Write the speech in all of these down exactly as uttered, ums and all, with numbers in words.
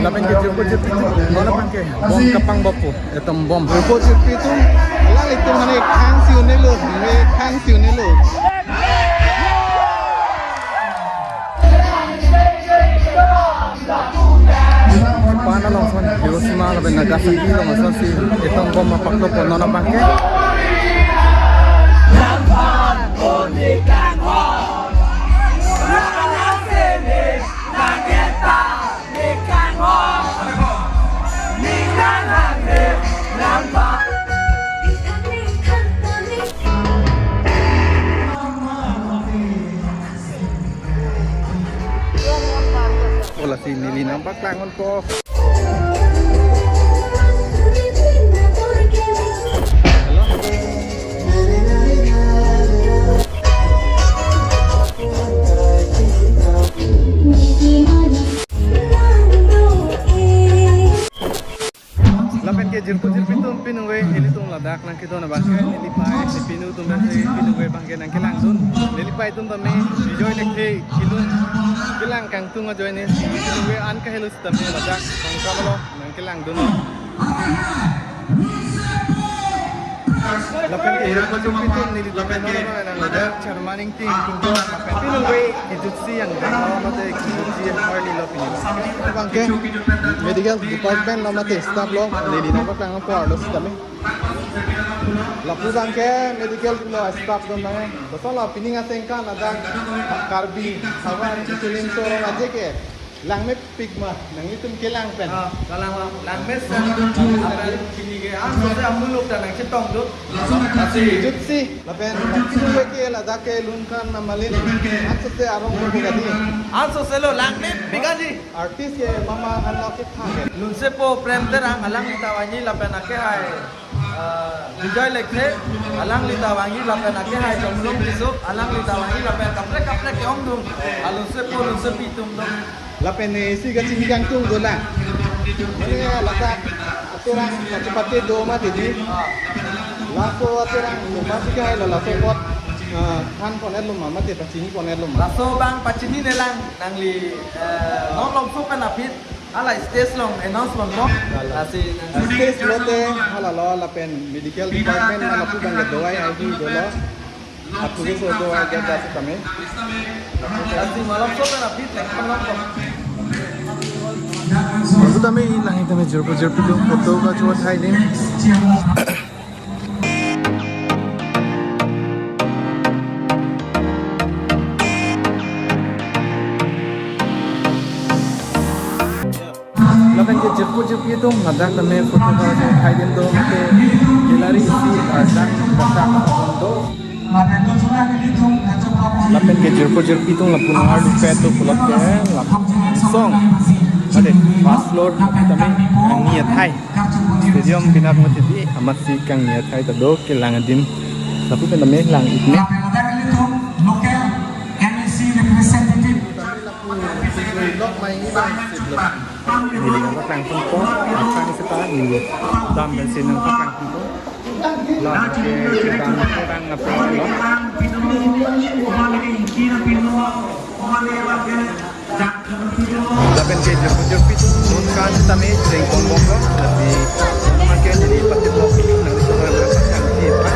Lapen ke jirpo jirpi atum, non abangke bom kapangbopo, etum bom. Jirpo jirpi atum, alanglitum mane khang si unelo, mane khang si unelo. Japan alongsi, Hiroshima lapen Nagasaki alongsi etum bom apaklopo non abangke. Lasi neli nangpaklang unpo. Lapen ke jirpo jirpi atum, pini ave nelitum ladak nangkedon abangke nelipei, nepinu atum pensi pini ave abangke nangkelangdun. Nelipei atum tame Bijoy Lekthe kelun kelang kangtung ajoine pini ave an kahelo sitame ladak Tongkam along nangkelangdun. Lapen ke jirpo jirpi atum, nelitum non abang nang ladak Chairman Ingti ingkung atum lapen pini ave kijutsi yang dang lo mate kijutsi yang harli lo pini. Abangke medical department lo mate staff lo, neli nangpaklang apor lo sitame. Lapu abangke medical lo staff dun nang. Bosong lo pining asengkan ladak Karbi Havar Insulin Showroom aje ke langmepik ma, nanglitum kelang pen. Ah, kalang ma, langmesen. Pini ke, ah, sose amuluk ta nangchetongdun. Jutsi, lapen pini ave ke ladak kelun kan namalin. An sose arong ko kadi. An sose lo langmepik kadi. Artist ke mama an lo kethak ke. Lunsepo Prem Terang, alangli ta vangji lapen akehai, eh, Bijoy Lekthe, alangli ta vangji lapen akehai Chomlong Tisso, alangli ta vangji lapen kaprek kaprek ke-ongdung. Alunsepo lunsepi atum dong. Lapen, eh, isi kachini kangtung dolang. Mane ladak aterang kachepate do mati di. Laso aterang do mati kahai lo, laso apot, eh, than pon-et lo ma mate pachini pon-et lo ma. Laso abang pachininelang, nangli, eh, non longso pen aphi hala stage along announce longpo. Lasi nang stage lote hala lo lapen medical department ma lapu abangke dawai ahi dolo. Lapu ke so dawai aja da sitame. Lasi malomso pen aphi thek pon longpo. Lapu tame nangli tame jirpo jirpi atum photo kachuthai ding. Lapen ke jirpo jirpi atum ladak tame photo kachuthai ding do mate gallery isi arjang katak do. Lapen ke jirpo jirpi atum lapu nang-arlu pet do pulote lapu song. Ade first floor tame nangni athai. Stadium binar mati di amatsi kangni athai ta do kelang adim. Lapu pen tame lang-ik ne. Local M A C representative. Neli nangpaklang ponpo, aphrang seta neli dam pensi nangpaklang ponpo. Lake kedam orang apa lo. Lapen ke jirpo jirpi atum non kan sitame cheng ponbomlo, tapi makin jadi pati lo nang di sekolah nangpaklang di apa.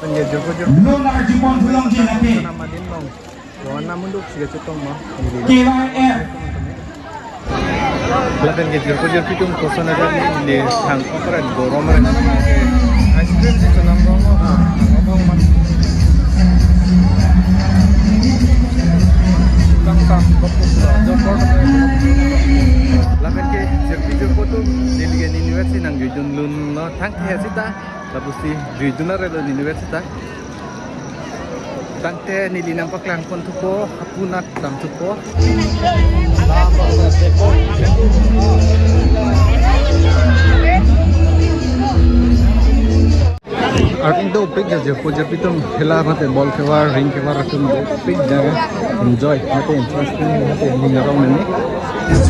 Jirpo jirpi. Lo larji pon thulongji lake. Nama din long. Wana munduk si kachetong ma. K Y F. Lapen ke jirpo jirpi atum koson aja neli thang okran gorom ren. Ice cream si chenam rong lo. Thang okran mat. Tang tang bapus lo. Jokor. Lapen ke jirpi jirpo atum neli ke neli vet si nangjuidun lun lo, thangthe sita. Lapusi juidun arelo neli vet sita. Tangte neli nangpaklang pon thupo, hapunat lang thupo. Arting dopik ya, jirpo jirpi atum khela mate bol kevar, ring kevar atum dopik jaga enjoy mate interesting mate ning arong nini.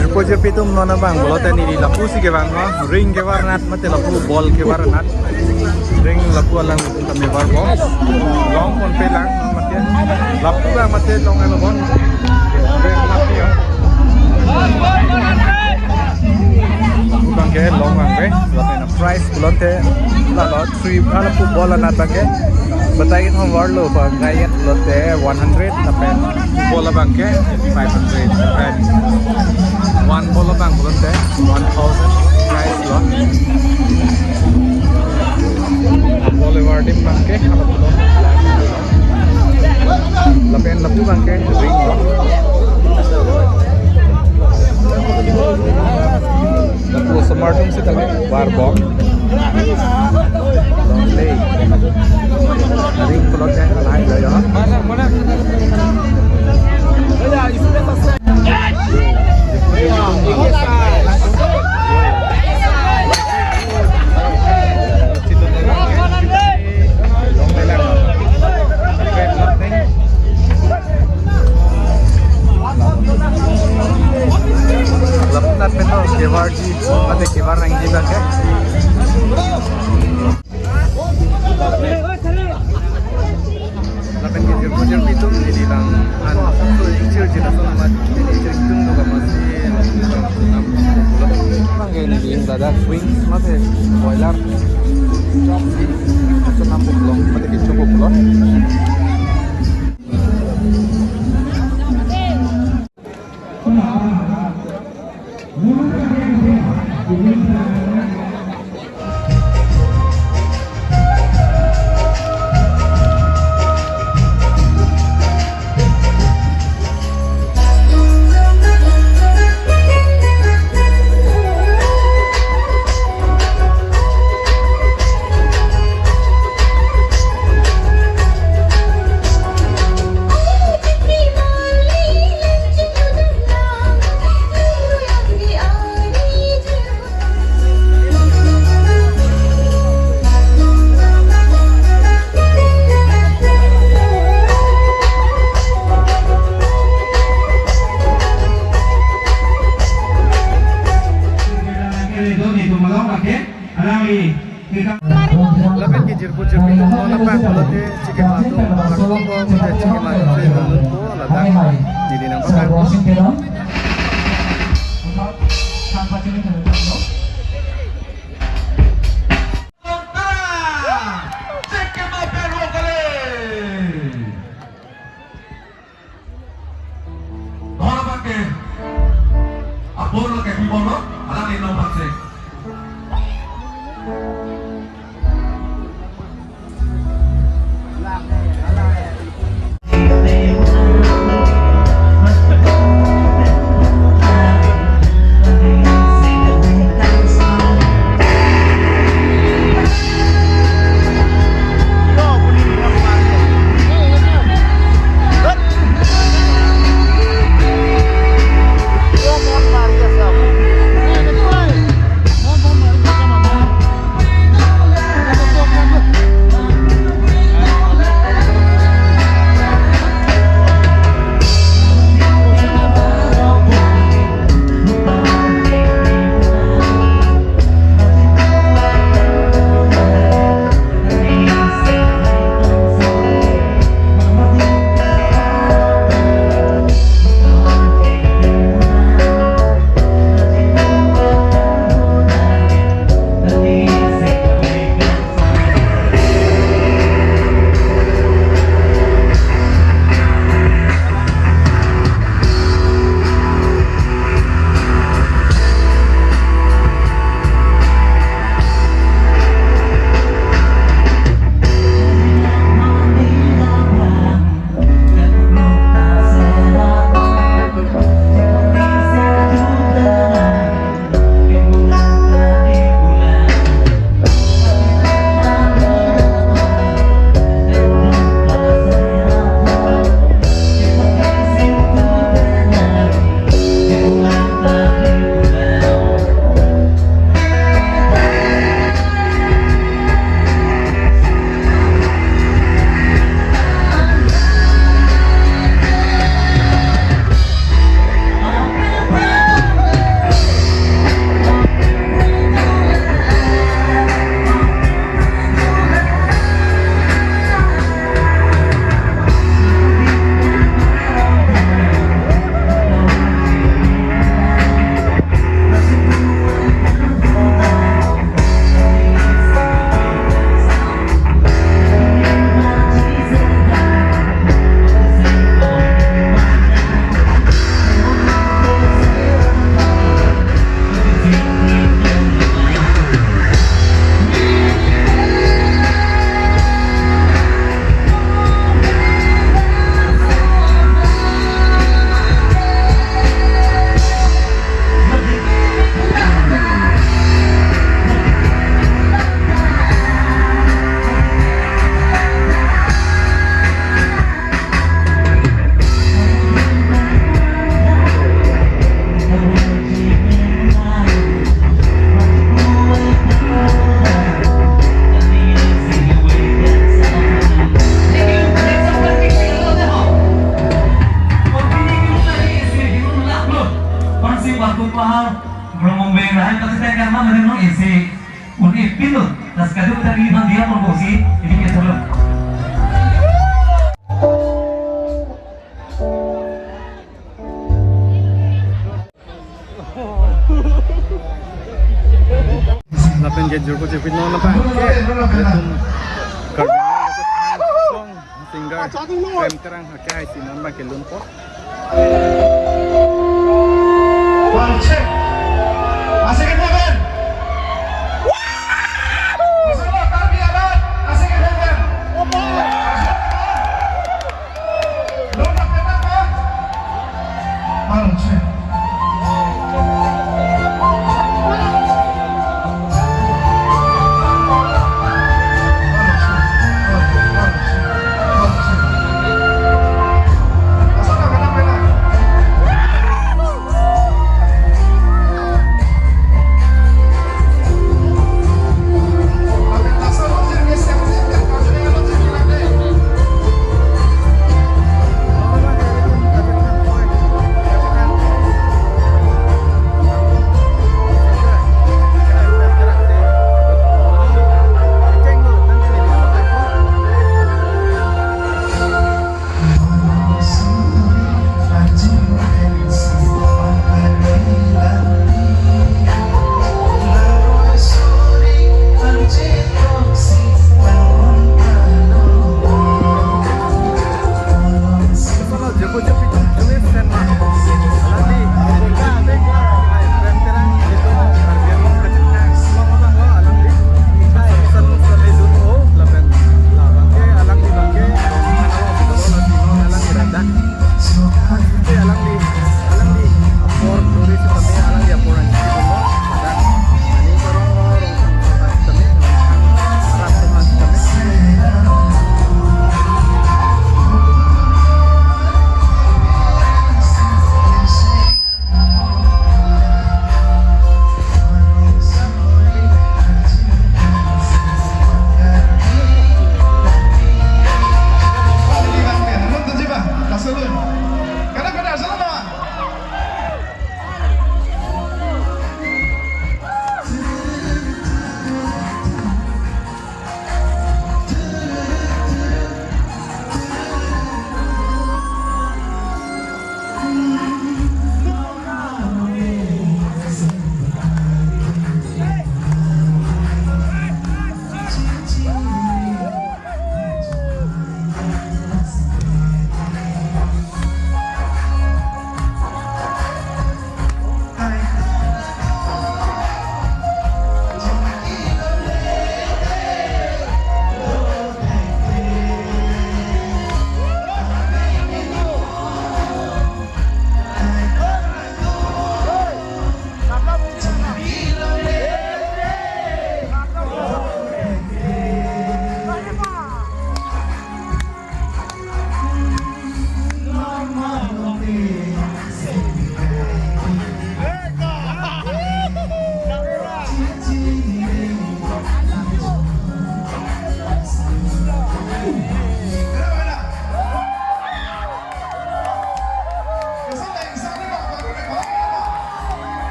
Jirpo jirpi atum non abang pulote neli lapu si kevang ma, ring kevar anat mate lapu bol kevar anat. Ring lapu alang atum tame varpo. Long ponpe lang non mate. Lapu abang mate long ano bon. Ring lapu ya. Lapu abang ke long abang ke. Lapen price pulote la lo three, ah, lapu bol anat abang ke. Batai kethom varlo abang ke, yet pulote one hundred lapen bol abang ke five hundred lapen one bol abang pulote one thousand price lo. Bol evar adim abang ke halapu lo. Lapen lapu abang ke ring lo. Lapu osomar atum sitame varbom. Longle. Ring pulote lahai lo ya. Lapunat pen lo kevarji, mate kevar nangji abang ke. Lapen ke jirpo jirpi atum neli lang an so inchir jina so mat neli inchir atum do kama si nam pulo. Abang ke neli ladak wings mate boiler chop si so nam pulo mate ke chopo pulo. Lapen ke jirpo jirpi atum non abang pulote chikema atum, chikema atum si nonpo ladak neli nangpaklang. Dhor abang ke, apor lo ke pi bor lo, alang inom bangse. Bogi, ini kita dulu. Lapen ke jurko chepit non apa? Ke, itum Karbi Anglong song singer Prem Terang, oke, hai si non bang ke lunpo. One, check. Masih kita, Ben? Masih lo, Karbi, aman? Masih kita, Ben? Lo, tak kena, Ben? One, check.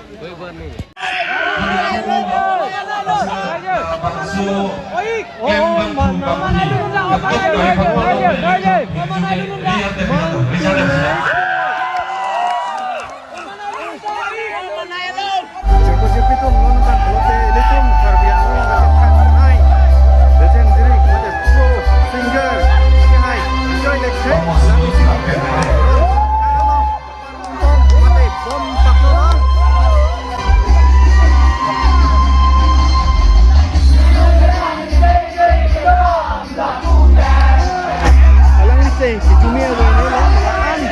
Jirpo jirpi atum, non nangpanglote ilitum Karbi Anglong Arat Thang Nai Legend Diring mate Pro Singer, hai, enjoy lekse. Mate bom paklo. Alang isi kitumi ajoine lo, la-an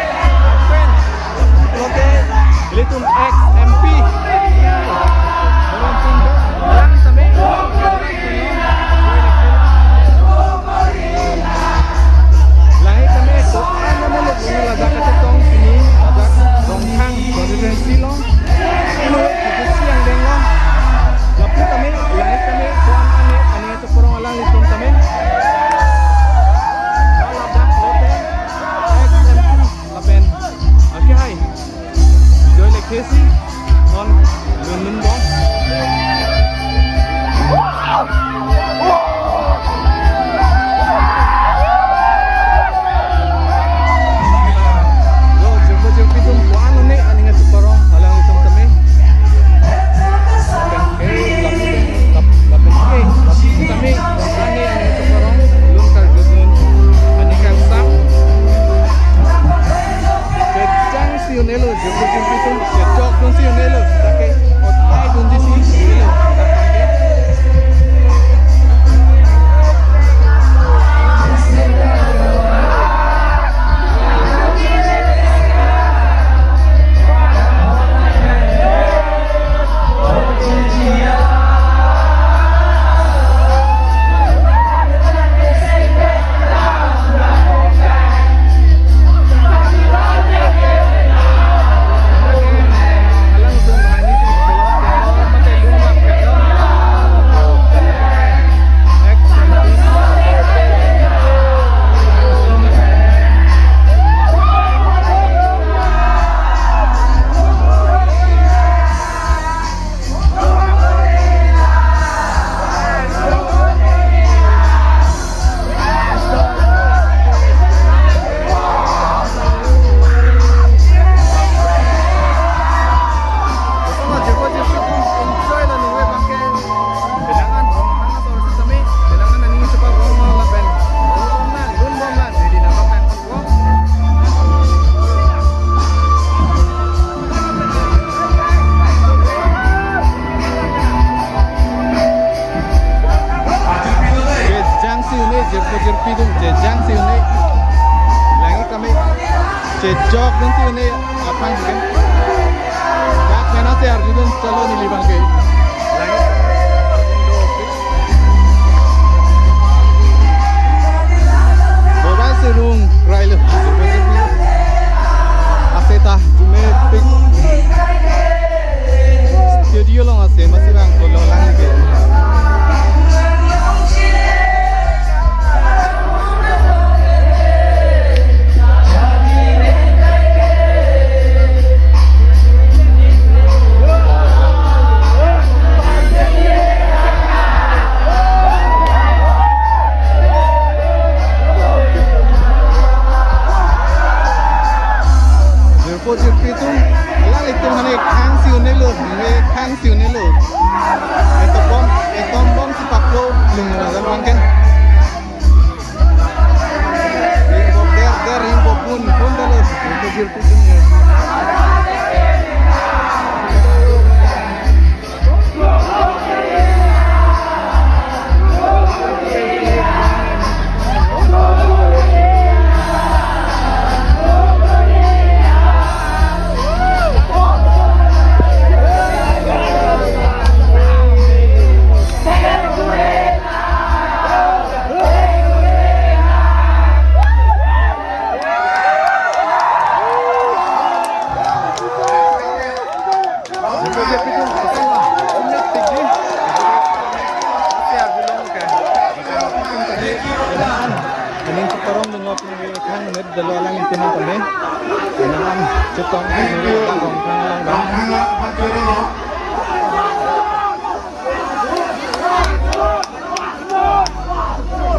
pen lote ilitum ex M P. Alang tame, langit tame, to an name lo, ladak kachetong pini, ladak Rongkhang constituency lo. Ino, itu siang deng lo. Lapu tame, langit tame, to an ane, ane Parong alanglitum tame. Ladak lote ex M P lapen akehai Bijoy Lekhesi non lun lun bom. Yo, jirpo jirpi atum, ko-an lo ne aning achup arong alanglitum tame. Lapen ke, lap-, lap-, lapen ke, lapen kami, kami aning achup arong, lun karjudun, aning kangsam. Kejang si un-elo, jirpo jirpi atum, kejok dun si un-elo, lake, otai dunji si un-elo. Jejang si un-e, jirpo jirpi atum, jejang si un-e. Langit tame, jejok dun si un-e, aphan si kan. Dak mena si arjudun chalo neli abang ke. Langit. Boba si rung krailo. Aseta, me pik. Studio along ase, masi abang kolo lang ke. Jirpo jirpi atum, alanglitum hane khang si un-elo, ne khang si un-elo. Etom bom, etom bom si paklo, lung lajan pangken. Ringbom der, der ringbom pun, pun dalo. Itu jirpi atum ya. Khang met dolo alang inti man tame. Nang chetong, thank you, tang khang alang bang.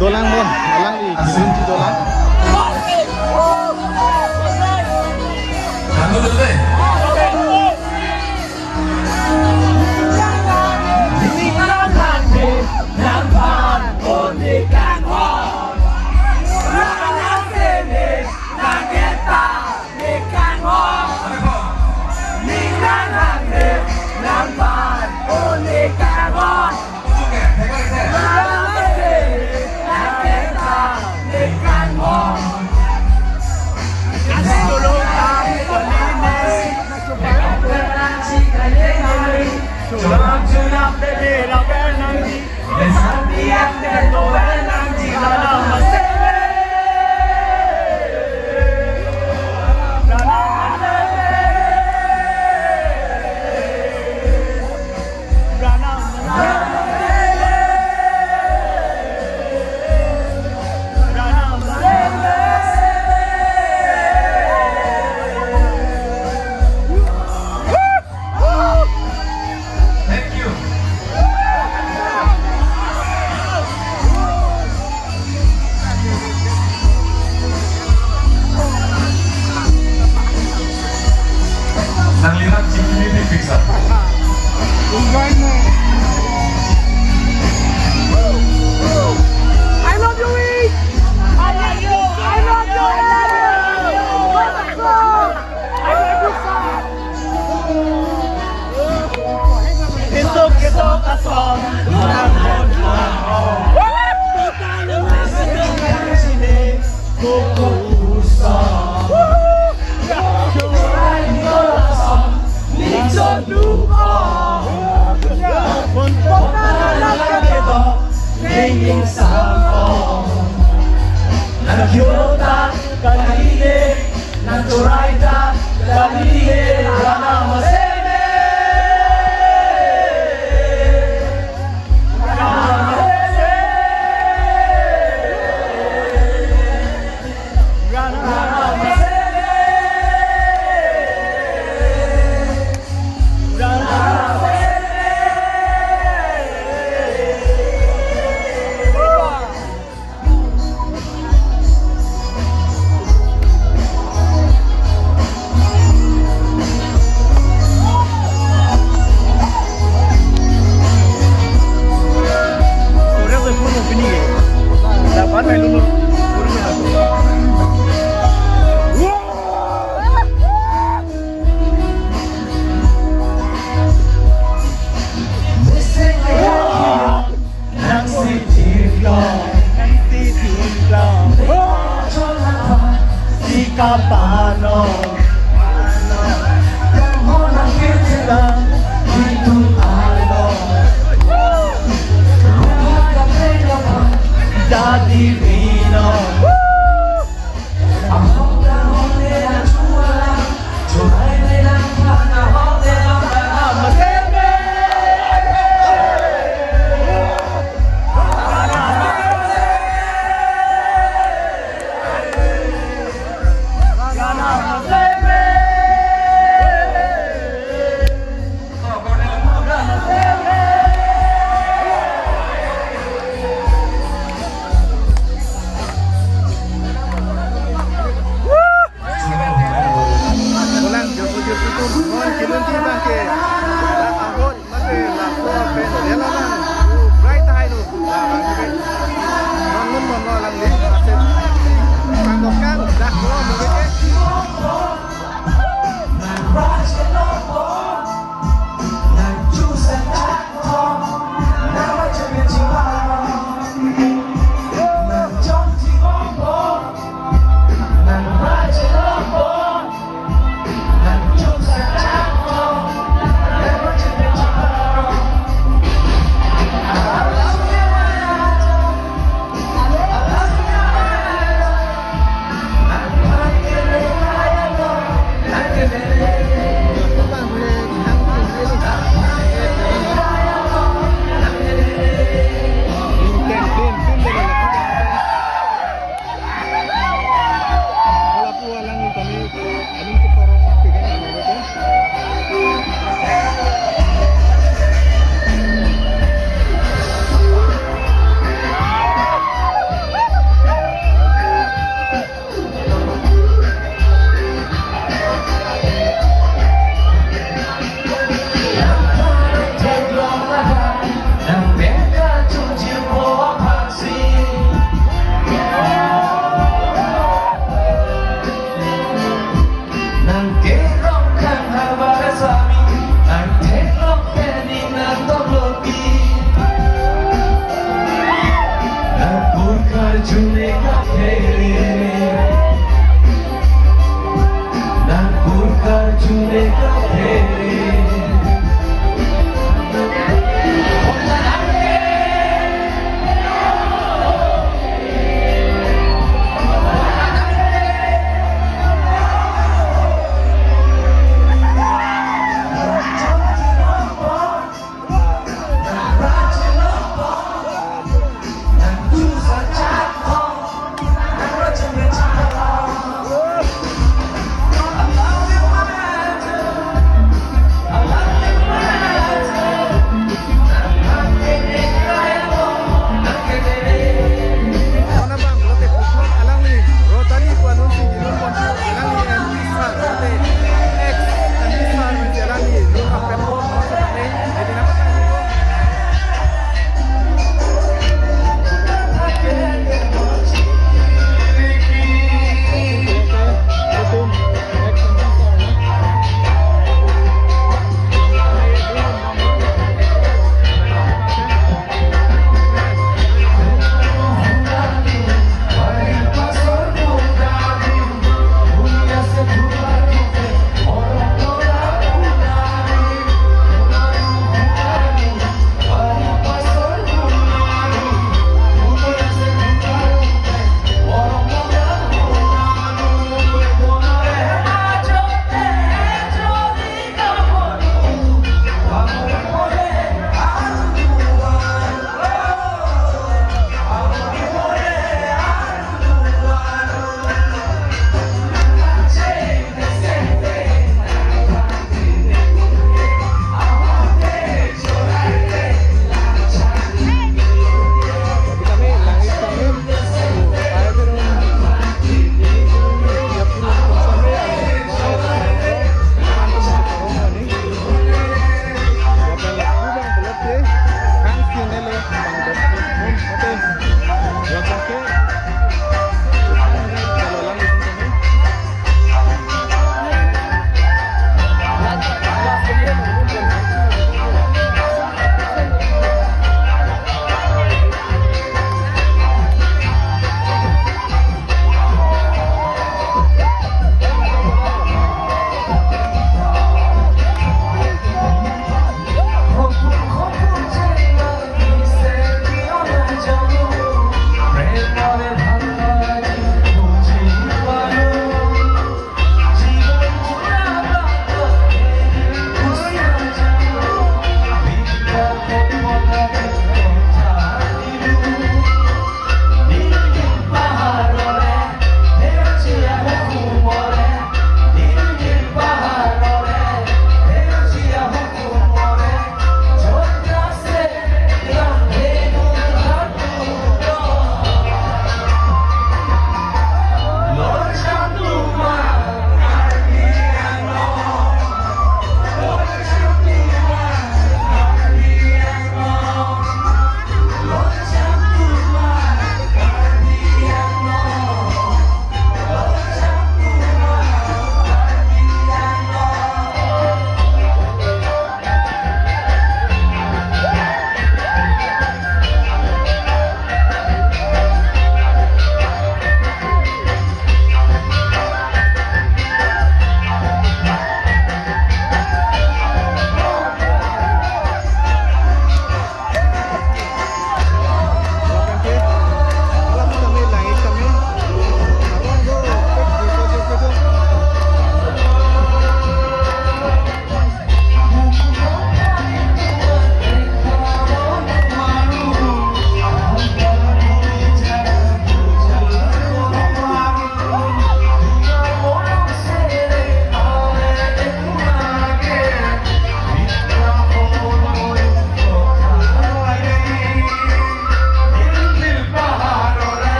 Dolang bon, alang i, asin dolang. Thank you. Nanglirat chikini di pizza. I love you, Wi. I love you. I love you. I love you. I love you, sir. Isok isok ason.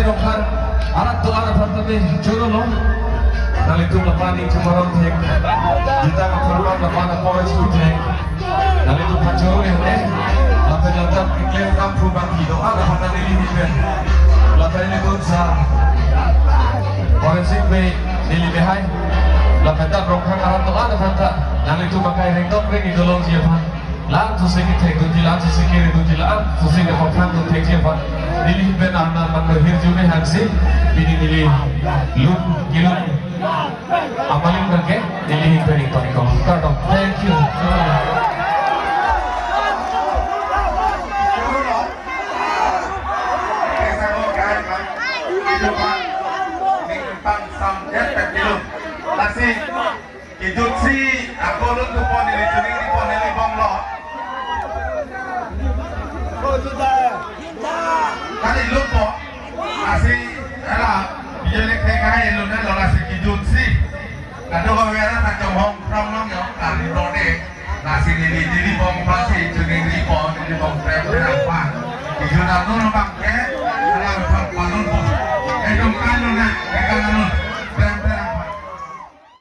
Arat do-an aphan tame choro lo. Nanglitum lapu aning chumaron thek. Juta kapharman lapu-an apor chu thek. Nanglitum aphan choro lo ne. Lapen lamtang keklem kangphu bangpi do-an aphan ta neli ahin pen. Lapen nelitum sa forensic pen neli mehai. Lapen ta Rongkhang arat do-an aphan ta. Nanglitum akai rengdok reng-i dolongji aphan. La-an sose kethek dunji, la-an sose kere dunji, la-an sose kapaphrang dun thekji aphan neli ahin pen arnam mangkir hirjume hangsi pini neli lun kelun amalim kangke neli ahin pen ington ingkong. Kardom. Thank you. Lasi kejutsi ako lun thupo, neli choningripo, neli bonglo. Kali lutpo. Lasi ela bijolek thek hai lun lo, lasi kejutsi. Kadokave arat ta chonghong phrong long yo, kali rode. Lasi neli neli bong aphansi choningripo, neli bong prem prem apa. Kejut atum bang